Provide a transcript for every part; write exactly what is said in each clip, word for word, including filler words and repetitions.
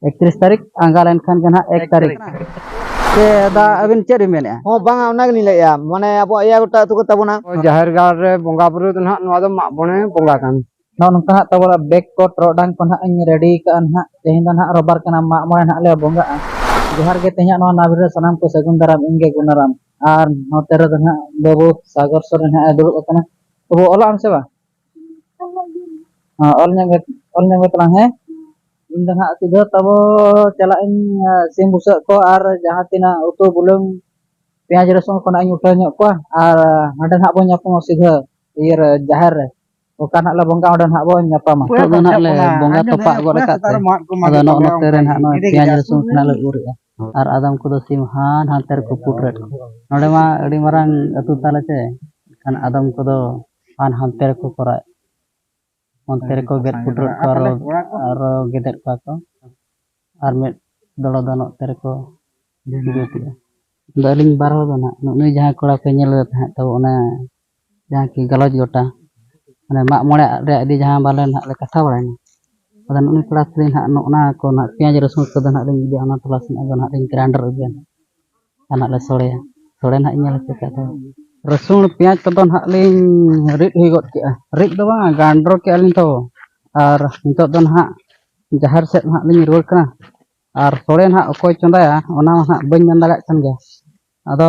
ᱮᱠᱛᱨᱤᱥ ᱛᱟᱹᱨᱤᱠᱷ ᱟᱸᱜᱟ ᱞᱮᱱᱠᱷᱟᱱ ᱜᱮ ᱱᱟᱦᱟᱜ ᱮᱠ ᱮᱠ ᱛᱟᱹᱨᱤᱠᱷ᱾ ᱛᱟᱹᱨᱤᱠᱷ᱾ ᱪᱮ ᱫᱟ, ᱟᱹᱵᱤᱱ ᱪᱮᱫ ᱵᱤᱱ ᱢᱮᱱᱮᱫᱼᱟ? ᱦᱚᱸ, ᱵᱟᱝᱟ, ᱚᱱᱟ ᱜᱮᱞᱤᱧ ᱞᱟᱹᱭᱮᱫᱼᱟ, ᱢᱟᱱᱮ ᱟᱵᱚᱣᱟᱜ ᱮᱭᱟᱭ ᱜᱚᱴᱟ ᱟᱹᱛᱩ ᱠᱚ ᱛᱟᱵᱚᱱᱟ᱾ ᱡᱟᱦᱮᱨ ᱜᱟᱲ ᱨᱮ ᱵᱚᱸᱜᱟ ᱵᱩᱨᱩ ᱫᱚ ᱱᱟᱦᱟᱜ ᱱᱚᱣᱟ ᱫᱚ ᱢᱟᱜ ᱢᱚᱬᱮ ᱵᱚᱸᱜᱟ ᱠᱟᱱ᱾ ᱱᱚᱜᱼᱚ ᱱᱚᱝᱠᱟ ᱦᱟᱸᱜ ᱛᱟᱵᱚᱱ ᱵᱮᱜᱽ ᱠᱚ ᱴᱚᱨᱚᱰᱟᱝ ᱠᱚ ᱱᱟᱦᱟᱜ ᱤᱧ ᱨᱮᱰᱤ ᱠᱟᱜᱼᱟ ᱱᱟᱦᱟᱜ᱾ ᱛᱮᱦᱮᱧ ᱫᱚ ᱱᱟᱦᱟᱜ ᱨᱳᱵᱟᱨ ᱠᱟᱱᱟ, ᱢᱟᱜ ᱢᱚᱬᱮ ᱱᱟᱦᱟᱜ ᱞᱮ ᱵᱚᱸᱜᱟᱜᱼᱟ᱾ ᱡᱚᱦᱟᱨ ᱜᱮ ᱛᱮᱦᱮᱧᱟᱜ ᱱᱚᱣᱟ ᱱᱟᱵᱷᱤᱨ ᱨᱮ ᱥᱟᱱᱟᱢ ᱠᱚ ᱥᱟᱹᱜᱩᱱ ᱫᱟᱨᱟᱢ, ᱤᱧ ᱜᱮ ᱜᱩᱱᱟᱨᱟᱢ᱾ ᱟᱨ ᱱᱚᱛᱮ ᱨᱮᱫᱚ ᱱᱟᱦᱟᱜ ᱵᱟᱹᱵᱩ ᱥᱟᱜᱚᱨ ᱥᱚᱨᱮᱱ ᱱᱟᱦᱟᱜ ᱮ ᱫᱩᱲᱩᱵ ᱟᱠᱟᱱᱟ᱾ ᱵᱟᱹᱵᱩ, ᱚᱞᱚᱜ ᱟᱢ ᱥᱮ ᱵᱟᱝ? ᱦᱮᱸ, ᱚᱞ ᱧᱚᱜ ᱜᱮ, ᱚᱞ ᱧᱚᱜ ᱜᱮ ᱛᱟᱞᱟᱝ, ᱦᱮᱸ? ᱤᱧ ᱫᱚ ᱱᱟᱦᱟᱜ ᱥᱤᱫᱷᱟᱹ ᱛᱟᱵᱚ ᱪᱟᱞᱟᱜ ᱟᱹᱧ, ᱥᱤᱢ ᱵᱩᱥᱟᱹᱜ ᱠᱚ ᱟᱨ ᱡᱟᱦᱟᱸ ᱛᱤᱱᱟᱹᱜ ᱩᱛᱩ ᱵᱩᱞᱩᱝ, ᱯᱮᱸᱭᱟᱡᱽ ᱨᱟᱹᱥᱩᱱ ᱠᱷᱚᱱᱟᱜ ᱤᱧ ᱩᱴᱷᱟᱹᱣ ᱧᱚᱜ ᱠᱚᱣᱟ᱾ ᱟᱨ ᱦᱟᱸᱰᱮ ᱱᱟᱦᱟᱜ ᱵᱚᱱ ᱧᱟᱯᱟᱢᱟ ᱥᱤᱫᱷᱟᱹ ᱤᱭᱟᱹ ᱨᱮ, ᱡᱟᱦᱮᱨ ᱨᱮ᱾ ᱚᱠᱟ ᱱᱟᱦᱟᱜ ᱞᱮ ᱵᱚᱸᱜᱟ, ᱚᱸᱰᱮ ᱱᱟᱦᱟᱜ ᱵᱚᱱ ᱧᱟᱯᱟᱢᱟ᱾ ᱱᱤᱛᱚᱜ ᱫᱚ ᱱᱟᱦᱟᱜ ᱞᱮ ᱵᱚᱸᱜᱟ ᱛᱚᱯᱟᱜ ᱜᱚᱫ ᱟᱠᱟᱫ ᱛᱮ, ᱟᱫᱚ ᱱᱚᱜᱼᱚ ᱱᱚᱛᱮ ᱨᱮ ᱱᱟᱦᱟᱜ ᱱᱚᱜᱼᱚᱭ ᱯᱮᱸᱭᱟᱡᱽ ᱨᱟᱹᱥᱩᱱ ᱠᱷᱚᱱᱟᱜ ᱞᱮ ᱩᱨᱮᱜᱼᱟ᱾ ᱟᱨ ᱟᱫᱚᱢ ᱠᱚᱫᱚ ᱥᱤᱢ ᱦᱟᱱ ᱦᱟᱱᱛᱮ ᱨᱮᱠᱚ ᱯᱩᱴᱩᱨᱮᱫ ᱠᱚᱣᱟ᱾ ᱱᱚᱰᱮ ᱢᱟ ᱟᱹᱰᱤ ᱢᱟᱨᱟᱝ ᱟᱹᱛᱩ ᱛᱟᱞᱮ ᱥᱮ, ᱮᱱᱠᱷᱟᱱ ᱟᱫᱚᱢ ᱠᱚᱫᱚ ᱦᱟᱱ ᱦᱟᱱᱛᱮ ᱨᱮᱠᱚ ᱠᱚᱨᱟᱣᱮᱫ᱾ ᱚᱱᱛᱮ ᱨᱮᱠᱚ ᱜᱮᱫ ᱯᱩᱴᱩᱨᱮᱫ ᱠᱚᱣᱟ, ᱟᱨᱚ, ᱟᱨᱚ ᱜᱮᱫᱮᱫ ᱠᱚᱣᱟ ᱠᱚ᱾ ᱟᱨ ᱢᱤᱫ ᱫᱚᱲᱚ ᱫᱚ ᱱᱚᱛᱮ ᱨᱮᱠᱚ ᱡᱩᱛᱮᱜᱼᱟ᱾ ᱟᱫᱚ ᱟᱹᱞᱤᱧ ᱵᱟᱨ ᱦᱚᱲ ᱫᱚ ᱱᱟᱦᱟᱜ, ᱱᱩᱜᱼᱩ ᱱᱩᱭ ᱡᱟᱦᱟᱸ ᱠᱚᱲᱟ ᱯᱮ ᱧᱮᱞ ᱮᱫᱟ ᱛᱟᱦᱮᱸᱫ ᱛᱟᱵᱚ, ᱚᱱᱟ ᱡᱟᱦᱟᱸ ᱠᱤ ᱜᱟᱞᱚᱪ ᱜᱚᱴᱟ, ᱢᱟᱱᱮ ᱢᱟᱜ ᱢᱚᱬᱮ ᱨᱮᱭᱟᱜ ᱤᱫᱤ ᱡᱟᱦᱟᱸ ᱵᱟᱞᱮ ᱱᱟᱦᱟᱜ ᱞᱮ ᱠᱟᱛᱷᱟ ᱵᱟᱲᱟᱭᱮᱱᱟ, ᱟᱫᱚ ᱱᱩᱜᱼᱩ ᱱᱩᱭ ᱠᱚᱲᱟ ᱛᱟᱹᱞᱤᱧ ᱱᱟᱦᱟᱜ ᱱᱚᱜᱼᱚ ᱱᱟ ᱠᱚ ᱱᱟᱦᱟᱜ ᱯᱮᱸᱭᱟᱡᱽ ᱨᱟᱹᱥᱩᱱ ᱠᱚᱫᱚ ᱱᱟᱦᱟᱜ ᱞᱤᱧ ᱤᱫᱤᱭᱟ, ᱚᱱᱟ ᱴᱚᱞᱟ ᱥᱮᱱ ᱟᱫᱚ ᱱᱟᱦᱟᱜ ᱞᱤᱧ ᱜᱨᱟᱭᱤᱱᱰᱟᱨ ᱟᱹᱜᱩᱭᱟ᱾ ᱟᱨ ᱱᱟᱦᱟᱜ ᱞᱮ ᱥᱚᱲᱮᱭᱟ᱾ ᱥᱚᱲᱮ ᱱᱟᱦᱟᱜ ᱤᱧ ᱧᱮᱞ ᱦᱚᱪᱚ ᱯᱮᱭᱟ ᱛᱚ᱾ ᱨᱟᱹᱥᱩᱱ ᱯᱮᱸᱭᱟᱡᱽ ᱠᱚᱫᱚ ᱱᱟᱦᱟᱜ ᱞᱤᱧ ᱨᱤᱫ ᱦᱩᱭ ᱜᱚᱫ ᱠᱮᱜᱼᱟ᱾ ᱨᱤᱫ ᱫᱚ ᱵᱟᱝ, ᱜᱨᱟᱭᱤᱱᱰᱟᱨ ᱠᱮᱜᱼᱟ ᱞᱤᱧ ᱛᱚ᱾ ᱟᱨ ᱱᱤᱛᱚᱜ ᱫᱚ ᱱᱟᱦᱟᱜ ᱡᱟᱦᱮᱨ ᱥᱮᱫ ᱱᱟᱦᱟᱜ ᱞᱤᱧ ᱨᱩᱣᱟᱹᱲ ᱠᱟᱱᱟ᱾ ᱟᱨ ᱥᱚᱲᱮ ᱱᱟᱦᱟᱜ ᱚᱠᱚᱭ ᱪᱚᱸᱫᱟᱭᱟ, ᱚᱱᱟ ᱢᱟ ᱱᱟᱦᱟᱜ ᱵᱟᱹᱧ ᱢᱮᱱ ᱫᱟᱲᱮᱭᱟᱜ ᱠᱟᱱ ᱜᱮᱭᱟ᱾ ᱟᱫᱚ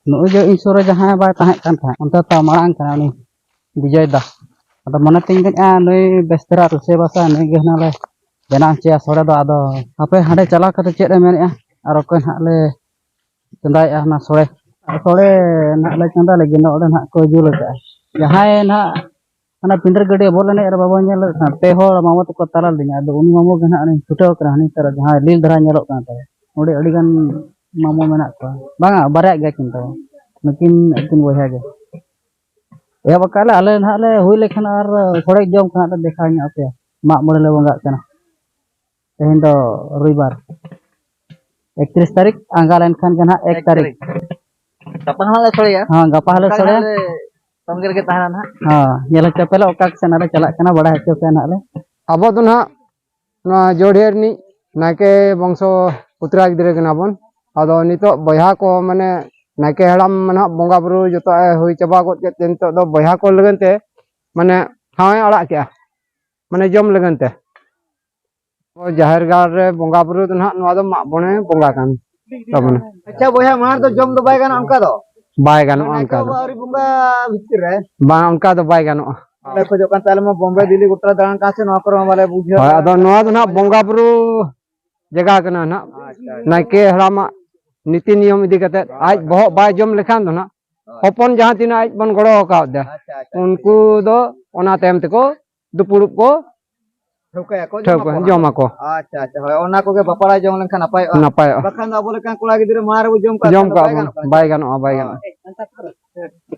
ᱱᱩᱜᱼᱩᱭ ᱡᱮ ᱤᱧ ᱥᱩᱨ ᱨᱮ ᱡᱟᱦᱟᱸᱭ ᱵᱟᱭ ᱛᱟᱦᱮᱸ ᱠᱟᱱ ᱛᱟᱦᱮᱸᱫ, ᱚᱱᱛᱮ ᱛᱚ ᱢᱟᱲᱟᱝ ᱠᱟᱱᱟ ᱩᱱᱤ ᱵᱤᱡᱚᱭ ᱫᱟ᱾ ᱟᱫᱚ ᱢᱚᱱᱮ ᱛᱤᱧ ᱢᱮᱱᱮᱫᱼᱟ, ᱱᱩᱭ ᱵᱮᱥ ᱫᱷᱟᱨᱟ ᱨᱩᱥᱟᱹᱭ ᱵᱟᱥᱟ, ᱱᱩᱭ ᱜᱮ ᱦᱩᱱᱟᱹᱝ ᱞᱮ ᱵᱮᱱᱟᱣ ᱦᱚᱪᱚᱭᱟ ᱥᱚᱲᱮ ᱫᱚ᱾ ᱟᱫᱚ ᱦᱟᱯᱮ ᱦᱟᱸᱰᱮ ᱪᱟᱞᱟᱣ ᱠᱟᱛᱮ ᱪᱮᱫ ᱮ ᱢᱮᱱᱮᱫᱼᱟ, ᱟᱨ ᱚᱠᱚᱭ ᱱᱟᱦᱟᱜ ᱞᱮ ᱪᱚᱸᱫᱟᱭᱮᱫᱼᱟ ᱚᱱᱟ ᱥᱚᱲᱮ᱾ ᱥᱚᱲᱮ ᱱᱟᱦᱟᱜ ᱞᱮ ᱪᱚᱸᱫᱟ ᱞᱟᱹᱜᱤᱫ, ᱱᱚᱰᱮ ᱱᱟᱦᱟᱜ ᱠᱚ ᱡᱩᱞ ᱟᱠᱟᱫᱼᱟ᱾ ᱡᱟᱦᱟᱸᱭ ᱱᱟᱦᱟᱜ ᱚᱱᱟ ᱯᱤᱸᱰᱟᱹᱨ ᱜᱟᱹᱰᱭᱟᱹ ᱵᱚᱞ ᱮᱱᱮᱡ ᱨᱮ ᱵᱟᱵᱚᱱ ᱧᱮᱞ ᱞᱮᱫ ᱛᱟᱦᱮᱸᱫ, ᱯᱮ ᱦᱚᱲ ᱢᱟᱢᱚ ᱛᱟᱠᱚ ᱛᱟᱞᱟ ᱞᱤᱧᱟ, ᱟᱫᱚ ᱩᱱᱤ ᱢᱟᱢᱚ ᱜᱮ ᱱᱟᱦᱟᱜ ᱩᱱᱤ ᱪᱷᱩᱴᱟᱹᱣ ᱠᱟᱱᱟ, ᱦᱟᱹᱱᱤ ᱛᱟᱨᱟ ᱡᱟᱦᱟᱸᱭ ᱞᱤᱞ ᱫᱷᱟᱨᱟ ᱧᱮᱞᱚᱜ ᱠᱟᱱ ᱛᱟᱭᱟ, ᱚᱸᱰᱮ ᱟᱹᱰᱤ ᱜᱟᱱ ᱢᱟᱢᱚ ᱢᱮᱱᱟᱜ ᱠᱚᱣᱟ᱾ ᱵᱟᱝᱟ, ᱵᱟᱨᱭᱟ ᱜᱮᱭᱟ ᱠᱤᱱ ᱛᱟᱵᱚ, ᱱᱩᱠᱤᱱ ᱟᱹᱠᱤᱱ ᱵᱚᱭᱦᱟ ᱜᱮ᱾ ᱮᱦᱚᱵ ᱟᱠᱟᱫ ᱞᱮ ᱟᱞᱮ ᱱᱟᱦᱟᱜ ᱞᱮ ᱦᱩᱭ ᱞᱮᱠᱷᱟᱱ ᱟᱨ ᱥᱚᱲᱮ ᱡᱚᱢ ᱠᱷᱚᱱᱟᱜ ᱞᱮ ᱫᱮᱠᱷᱟᱣ ᱧᱚᱜ ᱟᱯᱮᱭᱟ᱾ ᱢᱟᱜ ᱢᱚᱬᱮ ᱞᱮ ᱵᱚᱸᱜᱟᱜ ᱠᱟᱱᱟ᱾ ᱛᱮᱦᱮᱧ ᱫᱚ ᱨᱚᱵᱤᱵᱟᱨ, ᱮᱠᱛᱨᱤᱥ ᱛᱟᱹᱨᱤᱠᱷ, ᱟᱸᱜᱟ ᱞᱮᱱᱠᱷᱟᱱ ᱜᱮ ᱱᱟᱦᱟᱜ ᱮᱠ ᱮᱠ ᱛᱟᱹᱨᱤᱠᱷ᱾ ᱛᱟᱹᱨᱤᱠᱷ᱾ ᱜᱟᱯᱟ ᱦᱟᱸᱜ ᱞᱮ ᱥᱚᱲᱮᱭᱟ᱾ ᱦᱮᱸ, ᱜᱟᱯᱟ ᱦᱚᱸᱞᱮ ᱚᱱᱠᱟ ᱜᱮ ᱥᱚᱲᱮᱭᱟ᱾ ᱦᱟᱸᱜ ᱞᱮ ᱛᱚᱝᱜᱮ ᱨᱮᱜᱮ ᱛᱟᱦᱮᱱᱟ ᱱᱟᱦᱟᱜ᱾ ᱦᱮᱸ, ᱧᱮᱞ ᱦᱚᱪᱚ ᱯᱮ ᱞᱮ ᱚᱠᱟ ᱥᱮᱱ ᱞᱮ ᱪᱟᱞᱟᱜ ᱠᱟᱱᱟ, ᱵᱟᱲᱟᱭ ᱦᱚᱪᱚ ᱯᱮᱭᱟ ᱱᱟᱦᱟᱜ ᱞᱮ᱾ ᱟᱵᱚ ᱫᱚ ᱱᱟᱦᱟᱜ ᱱᱚᱣᱟ ᱡᱳᱲᱦᱤᱭᱟᱹ ᱨᱤᱱᱤᱡ ᱱᱟᱭᱠᱮ ᱵᱚᱝᱥᱚ ᱯᱩᱛᱨᱟ ᱜᱤᱫᱽᱨᱟᱹ ᱠᱟᱱᱟ ᱵᱚᱱ᱾ ᱟᱫᱚ ᱱᱤᱛᱚᱜ ᱵᱚᱭᱦᱟ ᱠᱚ, ᱢᱟᱱᱮ, ᱱᱟᱭᱠᱮ ᱦᱟᱲᱟᱢ ᱢᱟ ᱱᱟᱦᱟᱜ ᱵᱚᱸᱜᱟ ᱵᱩᱨᱩ ᱡᱚᱛᱚᱣᱟᱜ ᱮ ᱦᱩᱭ ᱪᱟᱵᱟ ᱜᱚᱫ ᱠᱮᱫ ᱛᱮ, ᱱᱤᱛᱚᱜ ᱫᱚ ᱵᱚᱭᱦᱟ ᱠᱚ ᱞᱟᱹᱜᱤᱫ ᱛᱮ, ᱢᱟᱱᱮ, ᱴᱷᱟᱶ ᱮ ᱟᱲᱟᱜ ᱠᱮᱜᱼᱟ, ᱢᱟᱱᱮ, ᱡᱚᱢ ᱞᱟᱹᱜᱤᱫ ᱛᱮ᱾ ᱡᱟᱦᱮᱨ ᱜᱟᱲ ᱨᱮ ᱵᱚᱸᱜᱟ ᱵᱩᱨᱩ ᱫᱚ ᱱᱟᱦᱟᱜ ᱱᱚᱣᱟ ᱫᱚ ᱢᱟᱜ ᱢᱚᱬᱮ ᱵᱚᱸᱜᱟ ᱠᱟᱱ ᱛᱟᱵᱚᱱᱟ᱾ ᱟᱪᱪᱷᱟ ᱵᱚᱭᱦᱟ, ᱢᱟᱲᱟᱝ ᱫᱚ ᱡᱚᱢ ᱫᱚ ᱵᱟᱭ ᱜᱟᱱᱚᱜᱼᱟ ᱚᱱᱠᱟ ᱫᱚ? ᱵᱟᱭ ᱜᱟᱱᱚᱜᱼᱟ ᱚᱱᱠᱟ ᱫᱚ᱾ ᱟᱹᱣᱨᱤ ᱵᱚᱸᱜᱟ ᱵᱷᱤᱛᱤᱨ ᱨᱮ? ᱵᱟᱝ, ᱚᱱᱠᱟ ᱫᱚ ᱵᱟᱭ ᱜᱟᱱᱚᱜᱼᱟ᱾ ᱟᱞᱮ ᱠᱷᱚᱡᱚᱜ ᱠᱟᱱ ᱛᱟᱦᱮᱸ ᱟᱞᱮ ᱢᱟ ᱵᱚᱢᱵᱮ, ᱫᱤᱞᱞᱤ ᱜᱚᱴᱟ ᱞᱮ ᱫᱟᱬᱟᱱ ᱠᱟᱱ ᱥᱮ, ᱱᱚᱣᱟ ᱠᱚᱨᱮ ᱢᱟ ᱵᱟᱞᱮ ᱵᱩᱡᱷᱟᱹᱣ ᱦᱳᱭ, ᱫᱟᱲᱮᱭᱟᱜ ᱟᱫᱚ ᱠᱟᱱᱟ᱾ ᱱᱚᱣᱟ ᱫᱚ ᱱᱟᱦᱟᱜ ᱵᱚᱸᱜᱟ ᱵᱩᱨᱩ ᱡᱟᱭᱜᱟ ᱠᱟᱱᱟ ᱱᱟᱦᱟᱜ᱾ ᱟᱪᱪᱷᱟ, ᱟᱪᱪᱷᱟ᱾ ᱱᱟᱭᱠᱮ ᱦᱟᱲᱟᱢᱟᱜ ᱱᱤᱛᱤ ᱱᱤᱭᱚᱢ ᱤᱫᱤ ᱠᱟᱛᱮ ᱟᱡ ᱵᱚᱦᱚᱜ ᱵᱟᱭ ᱡᱚᱢ ᱞᱮᱠᱷᱟᱱ ᱫᱚ ᱱᱟᱦᱟᱜ, ᱦᱳᱭ᱾ ᱦᱚᱯᱚᱱ ᱡᱟᱦᱟᱸ ᱛᱤᱱᱟᱹᱜ ᱟᱡ ᱵᱚᱱ ᱜᱚᱲᱚ ᱟᱠᱟᱣᱫᱟ, ᱟᱪᱪᱷᱟ, ᱟᱪᱪᱷᱟ᱾ ᱩᱱᱠᱩ ᱫᱚ ᱚᱱᱟ ᱛᱟᱭᱚᱢ ᱛᱮᱠᱚ ᱫᱩᱯᱲᱩᱵ ᱠᱚ ᱴᱷᱟᱹᱣᱠᱟᱹᱭᱟᱠᱚ, ᱴᱷᱟᱹᱣᱠᱟᱹ, ᱡᱚᱢᱟᱠᱚ ᱦᱟᱸᱜ᱾ ᱡᱚᱢᱟᱠᱚ᱾ ᱟᱪᱪᱷᱟ, ᱟᱪᱪᱷᱟ, ᱦᱳᱭ, ᱚᱱᱟ ᱠᱚᱜᱮ ᱵᱟᱯᱲᱟᱭ ᱡᱚᱝ ᱞᱮᱱᱠᱷᱟᱱ ᱱᱟᱯᱟᱭᱚᱜᱼᱟ᱾ ᱱᱟᱯᱟᱭᱚᱜᱼᱟ᱾ ᱵᱟᱠᱷᱟᱱ ᱫᱚ ᱟᱵᱚ ᱞᱮᱠᱟᱱ ᱠᱚᱲᱟ ᱜᱤᱫᱽᱨᱟᱹ ᱢᱟᱲᱟᱝ ᱨᱮᱵᱚ ᱡᱚᱢ ᱠᱟᱜ ᱡᱚᱢ ᱠᱷᱟᱱ ᱫᱚ ᱠᱟᱜ ᱵᱟᱭ ᱵᱚᱱ, ᱜᱟᱱᱚᱜ ᱠᱟᱱᱟ᱾ ᱵᱟᱭ ᱜᱟᱱᱚᱜᱼᱟ, ᱵᱟᱭ ᱦᱳᱭ᱾ ᱜᱟᱱᱚᱜᱼᱟ᱾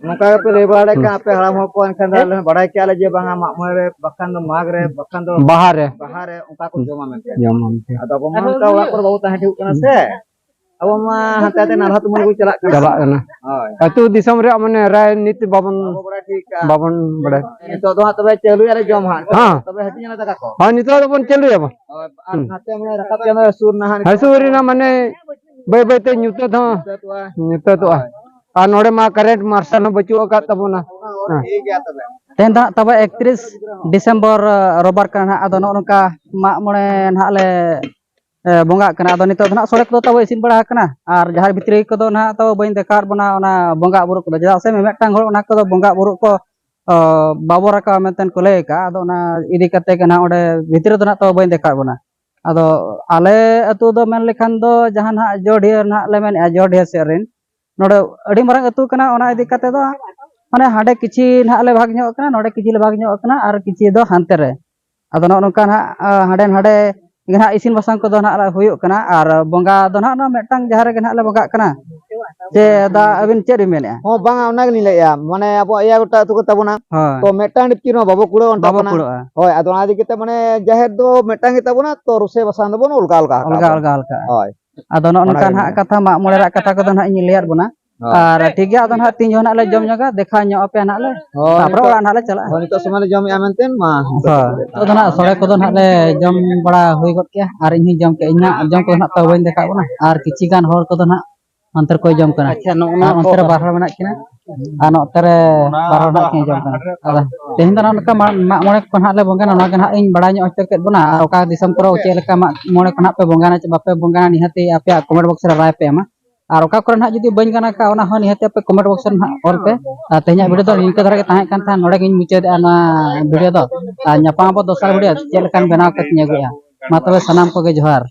ᱱᱚᱝᱠᱟ ᱜᱮᱯᱮ ᱞᱟᱹᱭ ᱵᱟᱲᱟ ᱞᱮᱫ ᱠᱷᱟᱱ ᱦᱩᱸ᱾ ᱟᱯᱮ ᱦᱟᱲᱟᱢ ᱦᱚᱲ ᱠᱚ, ᱮᱱᱠᱷᱟᱱ ᱫᱚ ᱟᱞᱮ ᱦᱚᱸ ᱵᱟᱲᱟᱭ ᱠᱮᱭᱟ ᱞᱮ ᱡᱮ ᱵᱟᱝᱟ ᱢᱟᱜ ᱢᱚᱬᱮ ᱨᱮ, ᱵᱟᱠᱷᱟᱱ ᱫᱚ ᱢᱟᱜᱽ ᱨᱮ, ᱵᱟᱠᱷᱟᱱ ᱫᱚ ᱵᱟᱦᱟ ᱨᱮ᱾ ᱵᱟᱦᱟ ᱨᱮ ᱚᱱᱠᱟ ᱠᱚ ᱡᱚᱢᱟ ᱢᱮᱱᱛᱮ᱾ ᱡᱚᱢᱟ ᱢᱮᱱᱛᱮ᱾ ᱟᱫᱚ ᱟᱵᱚ ᱢᱟ ᱚᱱᱠᱟ ᱚᱲᱟᱜ ᱠᱚᱨᱮ ᱵᱟᱵᱚ ᱛᱟᱦᱮᱸ ᱴᱷᱤᱠ ᱠᱟᱱᱟ ᱥᱮ᱾ ᱟᱵᱚ ᱢᱟ ᱦᱟᱱᱛᱮ ᱱᱟᱛᱮ ᱱᱟᱞᱦᱟ ᱛᱩᱢᱟᱹᱞ ᱵᱚᱱ ᱪᱟᱞᱟᱜ ᱠᱟᱱᱟ᱾ ᱪᱟᱞᱟᱜ ᱠᱟᱱᱟ᱾ ᱦᱳᱭ᱾ ᱟᱹᱛᱩ ᱫᱤᱥᱚᱢ ᱨᱮᱭᱟᱜ ᱢᱟᱱᱮ ᱨᱟᱭᱱᱤᱛᱤ ᱵᱟᱵᱚᱱ, ᱵᱟᱵᱚ ᱵᱟᱲᱟᱭ ᱴᱷᱤᱠ ᱠᱟᱜᱼᱟ᱾ ᱵᱟᱵᱚᱱ ᱵᱟᱲᱟᱭ᱾ ᱱᱤᱛᱚᱜ ᱫᱚ ᱦᱟᱸᱜ ᱛᱚᱵᱮ ᱪᱟᱹᱞᱩᱭᱟᱞᱮ ᱡᱚᱢ ᱦᱟᱸᱜ᱾ ᱦᱮᱸ᱾ ᱛᱚᱵᱮ ᱦᱟᱹᱴᱤᱧ ᱟᱞᱮ ᱫᱟᱠᱟ ᱠᱚ᱾ ᱦᱳᱭ, ᱱᱤᱛᱚᱜ ᱫᱚᱵᱚᱱ ᱪᱟᱹᱞᱩᱭᱟᱵᱚᱱ᱾ ᱦᱳᱭ, ᱟᱨ ᱦᱩᱸ᱾ ᱱᱟᱛᱮ ᱢᱟᱱᱮ ᱨᱟᱠᱟᱵ ᱪᱟᱸᱫᱳ ᱥᱩᱨ ᱱᱟ ᱦᱟᱸᱜ ᱱᱤᱛᱚᱜ᱾ ᱦᱟᱹᱥᱩᱨ ᱮᱱᱟ ᱢᱟᱱᱮ ᱵᱟᱹᱭ ᱵᱟᱹᱭ ᱛᱮ ᱧᱩᱛᱟᱹᱛ ᱦᱚᱸ ᱧᱩᱛᱟᱹᱛᱚᱜᱼᱟ᱾ ᱦᱳᱭ᱾ ᱟᱨ ᱱᱚᱰᱮ ᱢᱟ ᱠᱟᱨᱮᱱᱴ ᱢᱟᱨᱥᱟᱞ ᱦᱚᱸ ᱵᱟᱹᱪᱩᱜ ᱟᱠᱟᱫ ᱛᱟᱵᱚᱱᱟ᱾ ᱦᱮᱸ᱾ ᱴᱷᱤᱠ ᱜᱮᱭᱟ ᱛᱚᱵᱮ᱾ ᱛᱮᱦᱮᱧ ᱫᱚ ᱦᱟᱸᱜ ᱛᱟᱵᱚ ᱮᱠᱛᱨᱤᱥ ᱰᱤᱥᱮᱢᱵᱚᱨ, ᱨᱳᱵᱟᱨ ᱠᱟᱱᱟ ᱦᱟᱸᱜ᱾ ᱟᱫᱚ ᱱᱚᱜᱼᱚ ᱱᱚᱝᱠᱟ ᱢᱟᱜ ᱢᱚᱬᱮ ᱱᱟᱦᱟᱜ ᱞᱮ ᱮ, ᱵᱚᱸᱜᱟᱜ ᱠᱟᱱᱟ᱾ ᱟᱫᱚ ᱱᱤᱛᱚᱜ ᱫᱚ ᱱᱟᱦᱟᱜ ᱥᱚᱲᱮ ᱠᱚᱫᱚ ᱛᱟᱵᱚ ᱤᱥᱤᱱ ᱵᱟᱲᱟ ᱟᱠᱟᱱᱟ, ᱟᱨ ᱡᱟᱦᱮᱨ ᱵᱷᱤᱛᱨᱤ ᱠᱚᱫᱚ ᱱᱟᱦᱟᱜ ᱛᱟᱵᱚ ᱵᱟᱹᱧ ᱫᱮᱠᱷᱟᱣᱟᱫ ᱵᱚᱱᱟ ᱚᱱᱟ ᱵᱚᱸᱜᱟ ᱵᱩᱨᱩ ᱠᱚᱫᱚ, ᱪᱮᱫᱟᱜ ᱥᱮ ᱢᱤᱢᱤᱫᱴᱟᱝ ᱦᱚᱲ ᱚᱱᱟ ᱠᱚᱫᱚ ᱵᱚᱸᱜᱟ ᱵᱩᱨᱩ ᱠᱚ, ᱚ, ᱵᱟᱵᱚ ᱨᱟᱠᱟᱵᱟ ᱢᱮᱱᱛᱮ ᱠᱚ ᱞᱟᱹᱭ ᱟᱠᱟᱫᱼᱟ᱾ ᱟᱫᱚ ᱚᱱᱟ ᱤᱫᱤ ᱠᱟᱛᱮ ᱜᱮ ᱱᱟᱦᱟᱜ ᱚᱸᱰᱮ ᱵᱷᱤᱛᱨᱤ ᱫᱚ ᱱᱟᱦᱟᱜ ᱛᱟᱵᱚ ᱵᱟᱹᱧ ᱫᱮᱠᱷᱟᱣᱟᱫ ᱵᱚᱱᱟ᱾ ᱟᱫᱚ ᱟᱞᱮ ᱟᱹᱛᱩ ᱫᱚ ᱢᱮᱱ ᱞᱮᱠᱷᱟᱱ ᱫᱚ ᱡᱟᱦᱟᱸ ᱱᱟᱦᱟᱜ ᱡᱚᱰᱷᱤᱭᱟᱹ ᱱᱟᱦᱟᱜ ᱞᱮ ᱢᱮᱱᱮᱫᱼᱟ, ᱡᱚᱰᱷᱤᱭᱟᱹ ᱥᱮᱫ ᱨᱮᱱ ᱱᱚᱰᱮ ᱟᱹᱰᱤ ᱢᱟᱨᱟᱝ ᱟᱹᱛᱩ ᱠᱟᱱᱟ᱾ ᱚᱱᱟ ᱤᱫᱤ ᱠᱟᱛᱮ ᱫᱚ ᱢᱟᱱᱮ ᱦᱟᱸᱰᱮ ᱠᱤᱪᱷᱤ ᱱᱟᱦᱟᱜ ᱞᱮ ᱵᱷᱟᱜᱽ ᱧᱚᱜ ᱠᱟᱱᱟ, ᱱᱚᱰᱮ ᱠᱤᱪᱷᱤ ᱞᱮ ᱵᱷᱟᱜᱽ ᱧᱚᱜ ᱠᱟᱱᱟ, ᱟᱨ ᱠᱤᱪᱷᱤ ᱫᱚ ᱦᱟᱱᱛᱮ ᱨᱮ᱾ ᱟᱫᱚ ᱱᱚᱜᱼᱚ ᱱᱚᱝᱠᱟ ᱱᱟᱦᱟᱜ, ᱟ, ᱦᱟᱸᱰᱮ ᱱᱟᱰᱮ ᱜᱮ ᱱᱟᱦᱟᱜ ᱤᱥᱤᱱ ᱵᱟᱥᱟᱝ ᱠᱚᱫᱚ ᱱᱟᱦᱟᱜ ᱦᱩᱭᱩᱜ ᱠᱟᱱᱟ, ᱟᱨ ᱵᱚᱸᱜᱟ ᱫᱚ ᱱᱟᱦᱟᱜ ᱱᱚᱣᱟ ᱢᱤᱫᱴᱟᱝ ᱡᱟᱦᱮᱨ ᱨᱮᱜᱮ ᱱᱟᱦᱟᱜ ᱞᱮ ᱵᱚᱸᱜᱟᱜ ᱠᱟᱱᱟ᱾ ᱪᱮ ᱫᱟ ᱟᱹᱵᱤᱱ ᱪᱮᱫ ᱵᱤᱱ ᱢᱮᱱᱮᱫᱼᱟ? ᱦᱚᱸ, ᱵᱟᱝᱟ, ᱚᱱᱟ ᱜᱮᱞᱤᱧ ᱞᱟᱹᱭᱮᱫᱼᱟ, ᱢᱟᱱᱮ ᱟᱵᱚᱣᱟᱜ ᱮᱭᱟᱭ ᱜᱚᱴᱟᱝ ᱟᱹᱛᱩ ᱠᱚ ᱛᱟᱵᱚᱱᱟ, ᱦᱳᱭ᱾ ᱛᱚ ᱢᱤᱫᱴᱟᱝ ᱰᱤᱯᱪᱤ ᱨᱮᱦᱚᱸ ᱵᱟᱵᱚ ᱠᱩᱲᱟᱹᱣ ᱚᱱ ᱵᱟᱵᱚ ᱛᱟᱵᱚᱱᱟ᱾ ᱠᱩᱲᱟᱹᱜᱼᱟ᱾ ᱦᱳᱭ, ᱟᱫᱚ ᱚᱱᱟ ᱤᱫᱤ ᱠᱟᱛᱮ ᱢᱟᱱᱮ ᱡᱟᱦᱮᱨ ᱫᱚ ᱢᱤᱫᱴᱟᱝ ᱜᱮ ᱛᱟᱵᱚᱱᱟ, ᱛᱚ ᱨᱩᱥᱟᱹᱭ ᱵᱟᱥᱟᱝ ᱫᱚᱵᱚᱱ ᱚᱞᱜᱟ ᱚᱞᱜᱟ ᱚᱞᱜᱟ ᱟᱠᱟᱫᱼᱟ᱾ ᱚᱞᱜᱟ ᱟᱠᱟᱫᱼᱟ᱾ ᱦᱳᱭ᱾ ᱟᱫᱚ ᱱᱚᱜᱼᱚ ᱚᱱᱟ ᱱᱚᱝᱠᱟ ᱜᱮᱞᱤᱧ ᱱᱟᱦᱟᱜ ᱞᱟᱹᱭᱮᱫᱼᱟ᱾ ᱠᱟᱛᱷᱟ ᱢᱟᱜ ᱢᱚᱬᱮ ᱨᱮᱭᱟᱜ ᱠᱟᱛᱷᱟ ᱠᱚᱫᱚ ᱱᱟᱦᱟᱜ ᱤᱧ ᱞᱟᱹᱭᱟᱫ ᱵᱚᱱᱟ᱾ ᱟᱨ ᱴᱷᱤᱠ ᱜᱮᱭᱟ, ᱟᱫᱚ ᱱᱟᱦᱟᱜ ᱛᱤᱱ ᱡᱚᱠᱷᱚᱱ ᱱᱟᱦᱟᱜ ᱞᱮ ᱡᱚᱢ ᱧᱚᱜᱟ, ᱫᱮᱠᱷᱟᱣ ᱧᱚᱜ ᱟᱯᱮᱭᱟ ᱱᱟᱦᱟᱜ ᱞᱮ᱾ ᱦᱳᱭ, ᱛᱟᱨᱯᱚᱨᱮ ᱱᱤᱛᱚᱜ ᱚᱲᱟᱜ ᱱᱟᱦᱟᱜ ᱞᱮ ᱪᱟᱞᱟᱜᱼᱟ᱾ ᱦᱳᱭ, ᱱᱤᱛᱚᱜ ᱥᱚᱢᱚᱭ ᱞᱮ ᱡᱚᱢᱮᱜᱼᱟ ᱢᱮᱱᱛᱮ ᱢᱟ᱾ ᱦᱳᱭ, ᱱᱤᱛᱚᱜ ᱫᱚ ᱱᱟᱦᱟᱜ ᱥᱚᱲᱮ ᱠᱚᱫᱚ ᱱᱟᱦᱟᱜ ᱞᱮ ᱡᱚᱢ ᱵᱟᱲᱟ ᱦᱩᱭ ᱜᱚᱫ ᱠᱮᱜᱼᱟ, ᱟᱨ ᱤᱧ ᱦᱚᱸᱧ ᱡᱚᱢ ᱠᱮᱜᱼᱟ᱾ ᱤᱧᱟᱹᱜ ᱡᱚᱢ ᱠᱚᱫᱚ ᱱᱟᱦᱟᱜ ᱛᱟᱣ ᱵᱟᱹᱧ ᱫᱮᱠᱷᱟᱣ ᱵᱚᱱᱟ, ᱟᱨ ᱠᱤᱪᱷᱩ ᱜᱟᱱ ᱦᱚᱲ ᱠᱚᱫᱚ ᱱᱟᱦᱟᱜ ᱚᱱᱛᱮ ᱨᱮᱠᱚ ᱡᱚᱢ ᱠᱟᱱᱟ᱾ ᱟᱪᱪᱷᱟ, ᱱᱚᱜᱼᱚ ᱟᱨ ᱱᱚᱣᱟ ᱚᱱᱛᱮ ᱨᱮ ᱠᱚ ᱵᱟᱨ ᱦᱚᱲ ᱢᱮᱱᱟᱜ ᱠᱤᱱᱟ, ᱟᱨ ᱱᱚᱛᱮ ᱨᱮ ᱵᱟᱨ ᱦᱚᱲ ᱱᱟᱦᱟᱜ ᱠᱤᱱ ᱡᱚᱢ ᱠᱟᱱᱟ᱾ ᱟᱫᱚ ᱛᱮᱦᱮᱧ ᱫᱚ ᱱᱚᱜᱼᱚ ᱱᱚᱝᱠᱟ ᱢᱟᱜ, ᱢᱟᱜ ᱢᱚᱬᱮ ᱠᱚ ᱱᱟᱦᱟᱜ ᱞᱮ ᱵᱚᱸᱜᱟᱱᱟ, ᱱᱚᱣᱟ ᱜᱮ ᱱᱟᱦᱟᱜ ᱤᱧ ᱵᱟᱲᱟᱭ ᱧᱚᱜ ᱦᱚᱪᱚ ᱠᱮᱫ ᱵᱚᱱᱟ᱾ ᱟᱨ ᱚᱠᱟ ᱫᱤᱥᱚᱢ ᱠᱚᱨᱮ ᱪᱮᱫ ᱞᱮᱠᱟ ᱢᱟᱜ ᱢᱚᱬᱮ ᱠᱚ ᱱᱟᱦᱟᱜ ᱯᱮ ᱵᱚᱸᱜᱟᱱᱟ ᱪᱮ ᱵᱟᱯᱮ ᱵᱚᱸᱜᱟᱱᱟ, ᱱᱤᱦᱟᱹᱛᱤ ᱟᱯᱮᱭᱟᱜ comment box ᱨᱮ ᱨᱟᱭ ᱯᱮ ᱮᱢᱟ᱾ ᱟᱨ ᱚᱠᱟ ᱠᱚᱨᱮ ᱱᱟᱦᱟᱜ ᱡᱩᱫᱤ ᱵᱟᱹᱧ ᱜᱟᱱ ᱟᱠᱟᱫ, ᱚᱱᱟ ᱦᱚᱸ ᱱᱤᱦᱟᱹᱛᱤ ᱟᱯᱮ comment box ᱨᱮ ᱱᱟᱦᱟᱜ ᱚᱞ ᱯᱮ᱾ ᱟᱨ ᱛᱮᱦᱮᱧᱟᱜ video ᱫᱚ ᱱᱤᱝᱠᱟᱹ ᱫᱷᱟᱨᱟ ᱜᱮ ᱛᱟᱦᱮᱸ ᱠᱟᱱ ᱛᱟᱦᱮᱸᱫ, ᱱᱚᱰᱮ ᱜᱤᱧ ᱢᱩᱪᱟᱹᱫᱮᱜᱼᱟ ᱱᱚᱣᱟ video ᱫᱚ᱾ ᱟᱨ ᱧᱟᱯᱟᱢ ᱟᱵᱚ ᱫᱚᱥᱟᱨ video ᱪᱮᱫ ᱞᱮᱠᱟᱱ ᱵᱮᱱᱟᱣ ᱠᱟᱛᱮᱧ ᱟᱹᱜᱩᱭᱟ᱾ ᱢᱟ ᱛᱚᱵᱮ ᱥᱟᱱᱟᱢ ᱠᱚᱜᱮ ᱡᱚᱦᱟᱨ᱾